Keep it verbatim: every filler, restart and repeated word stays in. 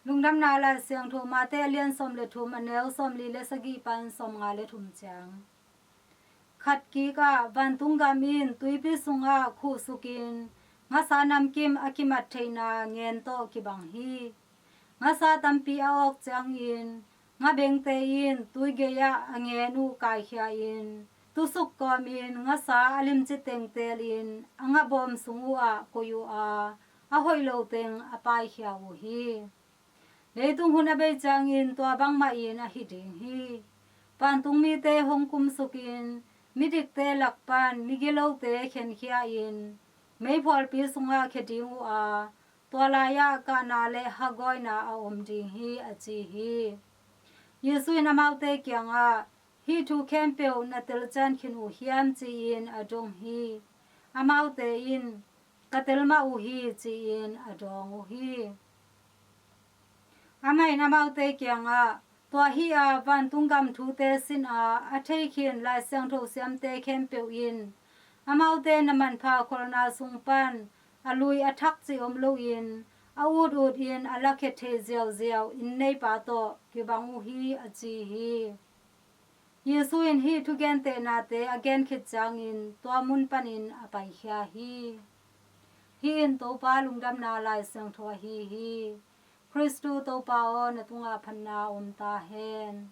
Lungdamna Lai Siangtho Mate a lian sawm le thum, a neu sawmli le sagih pan sawmnga le thum ciang. Khat kikah vantung gam in tuipi sungah khuhsukin ngasa namkim a kimat theihna ngen tawh kibang hi. Ngasa tampi a awk ciangin ngabengte in tui gei-ah a ngen uh kaikhia in tusuk kawmin ngasa a limci teng telin a ngabawm sung uhah koih uh a, a hoih lo teng a paikhia uh hi. Leitung hun a bei ciangin tua bangmah in ahi ding hi. Vantung mite hong kumsukin midikte lak pan migilote khenkhia in meiphualpi sungah khia ding uh a, tua lai-ah kahna le hagawina a om ding hi, a ci hi. Jesu in amaute kiangah, "Hih thu khempeuh na telcian khin uh hiam?" ci-in a dong hi. Amaute in, "Ka tel mah uh hi," ci-in a dawng uh hi. Amah in amaute kiangah, "Tua hi-a vantung gam thute sinah a theikhin Lai Siangtho siamte khempeuh in amaute na manpha kholhna sung pan a lui a thak cih om loin a utut in a lakhia thei ziauziau inn neipa tawh kibang uh hi," a ci hi. Jesu in hih thugentehnate a gen khit ciangin tua mun panin a paikhia hi. Hih in Topa Lungdamna Lai Siangtho ahi hi. Khristu Topa aw, na tungah phatna om ta hen.